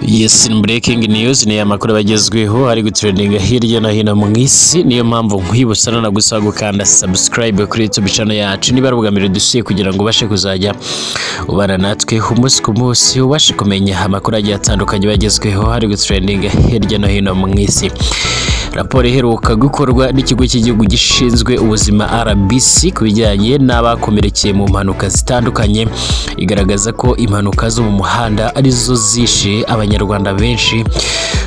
Yes, ni breaking news, ni amakuru agezweho ari gutrendinga hirya no hino mu isi. Niyo mpamvu nkwibutsa nagusaba gukanda subscribe kuri YouTube channel yacu niba ari ubwa mbere dusuye, kugira ngo ubashe kuzajya ubana natwe umunsi ku munsi, ubashe kumenya amakuru agiye atandukanye bagezweho ari gutrendinga hirya no hino mu isi. Raporo iheruka gukorwa n'ikigo cy'igihugu gishinzwe ubuzima RBC ku bijyanye n'abakomerekeye mu mpanuka zitandukanye igaragaza ko impanuka zo mu muhanda arizo zishe Abanyarwanda benshi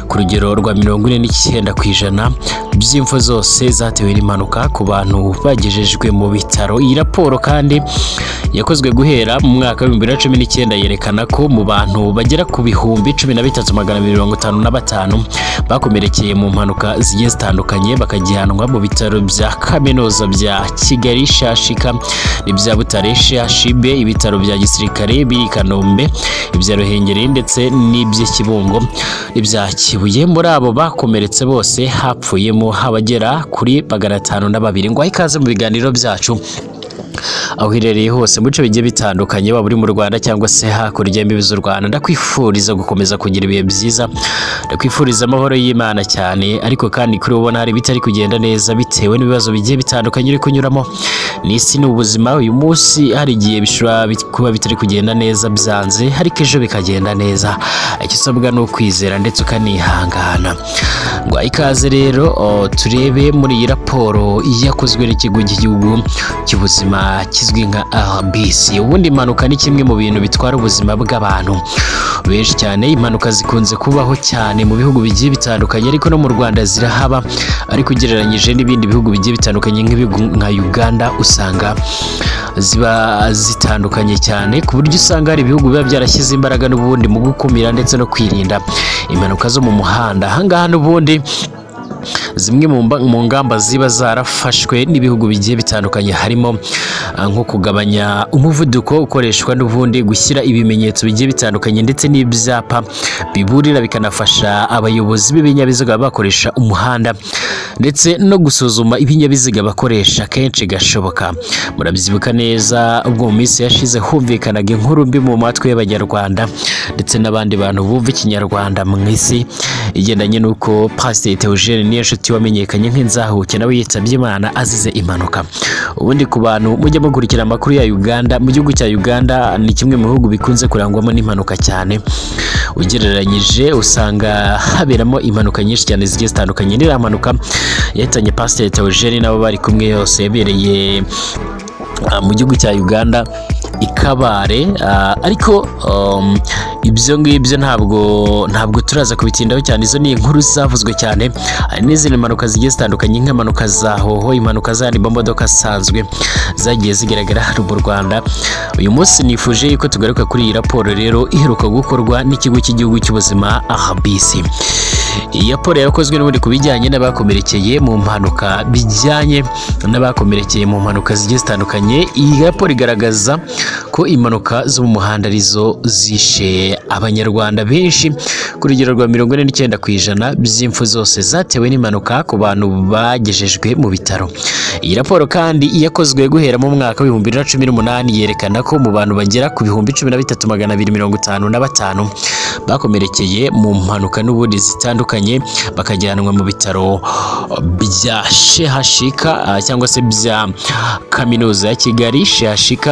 ku rugero rwa 49% by'imfu zose zatewe n'impanuka ku bantu bagejejwe mu bitaro. Iyi raporo kandi yakozwe guhera mu mwaka wa 2019 yerekana ko mu bantu bagera ku 13,255 bakomerekeye mu mpanuka zigiye zitandukanye bakajyanwa mu bitaro bya Kaminuza bya Kigali CHUK n'ibya Butare CHUB, ibitaro bya gisirikare biri i Kanombe, ibya Ruhengeri ndetse n'iby'i Kibungo n'ibya Kibuye. Muri abo bakomeretse bose hapfuyemo abagera kuri 502. Ngo ikaze mu biganiro byacu aho uherereye hose mu bice bigiye bitandukanye, waba uri mu Rwanda cyangwa se hakurya y'imbibi z'u Rwanda, ndakwifuriza gukomeza kugira ibihe byiza, ndakwifuriza amahoro y'Imana cyane. Ariko kandi kuri ubona hari ibitari kugenda neza bitewe n'ibibazo bigiye bitandukanye uri kunyuramo, ni isi, ni ubuzima. Uyu munsi hari igihe bishobora kuba bitari kugenda neza byanze, ariko ejo bikagenda neza. Icyo usabwa ni ukwizera ndetse ukanihangana. Ngo ikaze rero turebe muri iyi raporo yakozwe n'ikigo cy'igihugu cy'ubuzima kizwi nka RBC. Ubundi impanuka ni kimwe mu bintu bitwara ubuzima bw'abantu benshi cyane. Impanuka zikunze kubaho cyane mu bihugu bigiye bitandukanye, ariko no mu Rwanda zirahaba, ariko ugereranyije n'ibindi bihugu bigiye bitandukanye nk'ibihugu nka Uganda, usanga ziba zitandukanye cyane, ku buryo usanga hari ibihugu biba byarashyize imbaraga n'ubundi mu gukumira ndetse no kwirinda impanuka zo mu muhanda. Ahangaha n'ubundi zimwe mu ngamba ziba zarafashwe n'ibihugu bigiye bitandukanye harimo nko kugabanya umuvuduko ukoreshwa, n'ubundi gushyira ibimenyetso bigiye bitandukanye ndetse n'ibyapa biburira, bikanafasha abayobozi b'ibinyabiziga bakoresha umuhanda, ndetse no gusuzuma ibinyabiziga bakoresha kenshi gashoboka. Murabyibuka neza ubwo mu minsi yashize humvikanaga inkuru mbi mu matwi y'Abanyarwanda ndetse n'abandi bantu bumva Ikinyarwanda mu isi, igendanye n'uko Pasiteri Theogene Niyonshuti wamenyekanye nk'inzahuke nawe yitabye Imana azize impanuka. Ubundi ku bantu mujya mukurikira amakuru ya Uganda, mu gihugu cya Uganda ni kimwe mu bihugu bikunze kurangwamo n'impanuka cyane. Ugereranyije usanga haberamo impanuka nyinshi cyane zigiye zitandukanye. N'iriya mpanuka yahitanye Pasiteri Theogene n'abo bari kumwe yose yabereye mu gihugu cya Uganda i Kabare, ariko ibyo ngibyo ntabwo turaza kubitindaho cyane. Izo ni inkuru zavuzwe cyane. Hari n'izindi mpanuka zigiye zitandukanye nk'impanuka za Hoho, impanuka z'andi mamodoka asanzwe zagiye zigaragara hano mu Rwanda. Uyu munsi nifuje yuko tugaruka kuri iyi raporo rero iheruka gukorwa n'ikigo cy'igihugu cy'ubuzima RBC. Iyi raporo yakozwe n'ubundi ku bijyanye n'abakomerekeye mu mpanuka, bijyanye n'abakomerekeye mu mpanuka zigiye zitandukanye. Iyi raporo igaragaza ko impanuka zo mu muhanda arizo zishe Abanyarwanda benshi ku rugero rwa 49% by'imfu zose zatewe n'impanuka ku bantu bagejejwe mu bitaro. Iyi raporo kandi yakozwe guhera mu mwaka wa 2018 yerekana ko mu bantu bagera ku 13,255 bakomerekeye mu mpanuka n'ubundi zitandukanye bakajyanwa mu bitaro bya CHUK cyangwa se bya Kaminuza ya Kigali CHUK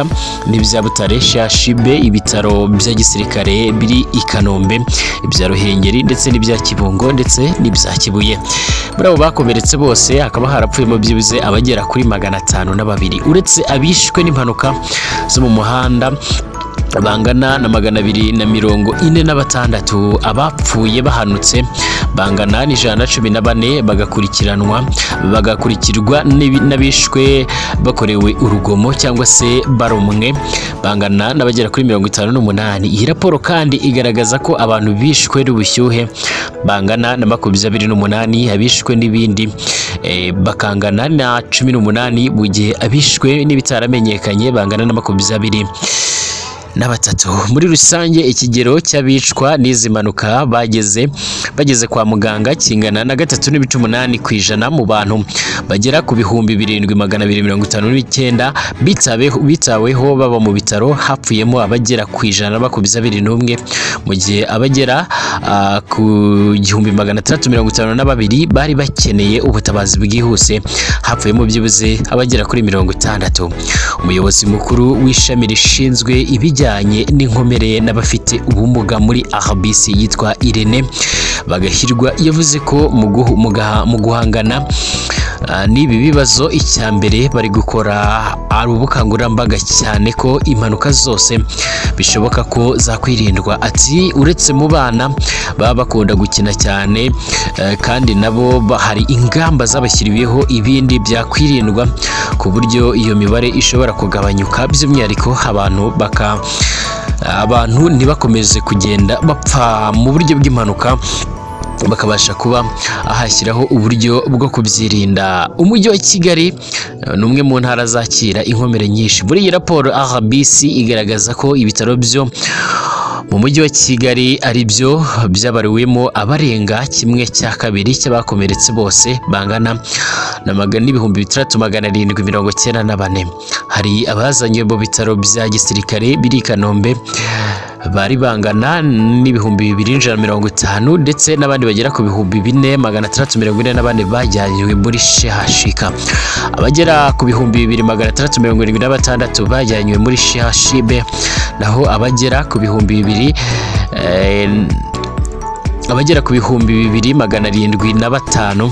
n'ibya Butare CHUB, ibitaro bya gisirikare biri i Kanombe, ibya Ruhengeri ndetse n'ibya Kibungo ndetse n'ibya Kibuye. Muri abo bakomeretse bose hakaba harapfuyemo byibuze abagera kuri 502, uretse abishwe n'impanuka zo mu muhanda bangana na 246, abapfuye bahanutse bangana na 114, bagakurikiranwa bagakurikirwa n'abishwe bakorewe urugomo cyangwa se barumwe bangana n'abagera kuri 58. Iyi raporo kandi igaragaza ko abantu bishwe n'ubushyuhe bangana na 28, abishwe n'ibindi bakangana na 18, mu gihe abishwe n'ibitaramenyekanye bangana na 23. Muri rusange ikigero cy'abicwa n'izi mpanuka bageze kwa muganga kingana na 3.8% mu bantu bagera ku 7259 bitaweho baba mu bitaro, hapfuyemo abagera ku 121, mu gihe abagera ku 1652 bari bakeneye ubutabazi bwihuse, hapfuyemo byibuze abagera kuri 60. Umuyobozi mukuru w'ishami rishinzwe ibijyanye n'inkomere n'abafite ubumuga muri RBC yitwa Irene Bagahirwa yavuze ko mu guhangana n'ibi bibazo, icya mbere bari gukora ari ubukangurambaga, cyane ko impanuka zose bishoboka ko zakwirindwa. Ati uretse mu bana baba bakunda gukina cyane, kandi nabo hari ingamba zabashyiriweho, ibindi byakwirindwa ku buryo iyo mibare ishobora kugabanyuka, by'umwihariko abantu ntibakomeze kugenda bapfa mu buryo bw'impanuka, bakabasha kuba ahashyiraho uburyo bwo kubyirinda. Umujyi wa Kigali ni umwe mu ntara zakira inkomere nyinshi. Muri iyi raporo RBC igaragaza ko ibitaro byo mu mujyi wa Kigali ari byo byabariwemo abarenga 1/2 cy'abakomeretse bose bangana na 6794. Hari abazanywe mu bitaro bya gisirikare biri i Kanombe bari bangana n'2150, ndetse n'abandi bagera ku 4644 bajyanywe muri CHUK. Abagera ku 2676 bajyanywe muri CHUB, naho abagera ku 2000 abagera ku 2705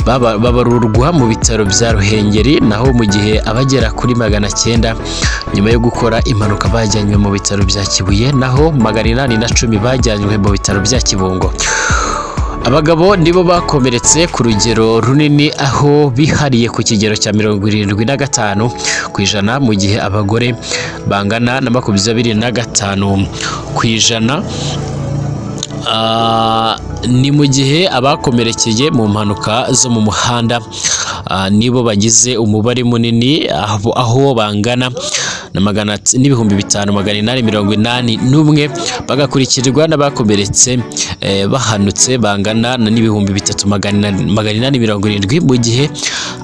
babarurwa mu bitaro bya Ruhengeri, naho mu gihe abagera kuri 900 nyuma yo gukora impanuka bajyanywe mu bitaro bya Kibuye, naho 810 bajyanywe mu bitaro bya Kibungo. Abagabo nibo bakomeretse ku rugero runini, aho bihariye ku kigero cya 75%, mu gihe abagore bangana na 25%. Ni mu gihe abakomerekeye mu mpanuka zo mu muhanda nibo bagize umubare munini, aho bangana na n'5881, bagakurikirwa n'abakomeretse bahanutse bangana na n'3870, mu gihe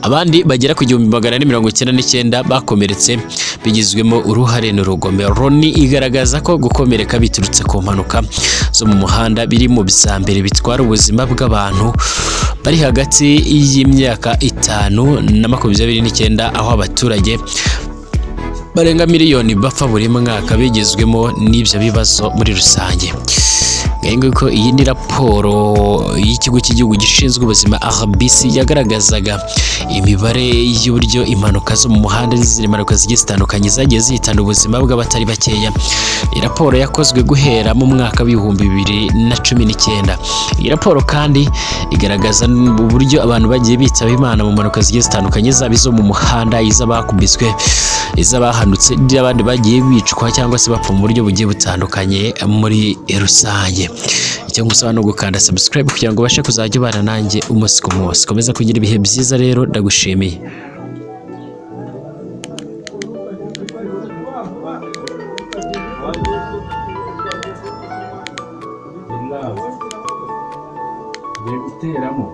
abandi bagera ku 1499 bakomeretse bigizwemo uruhare n'urugomero. Loni igaragaza ko gukomereka biturutse ku mpanuka zo mu muhanda biri mu bya mbere bitwara ubuzima bw'abantu bari hagati y'imyaka 5 na 29, aho abaturage barenga miliyoni bapfa buri mwaka bigizwemo n'ibyo bibazo muri rusange. Nguko iyi ni raporo y'ikigo cy'igihugu gishinzwe ubuzima RBC yagaragazaga imibare y'uburyo impanuka zo mu muhanda n'izindi mpanuka zigiye zitandukanye zagiye zihitana ubuzima bw'abatari bakeya. Iyi raporo yakozwe guhera mu mwaka w'2019. Iyi raporo kandi igaragaza uburyo abantu bagiye bitaba Imana mu mpanuka zigiye zitandukanye, zaba izo mu muhanda, iz'abakubiswe, iz'abahanutse, n'abandi bagiye bicwa cyangwa se bapfa mu buryo bugiye butandukanye muri rusange. Icyo ngusaba no gukanda subscribe kugira ngo ubashe kuzajya ubana nanjye umunsi ku munsi. Komeza kugira ibihe byiza rero, ndagushimiye. Ngiye guteramo.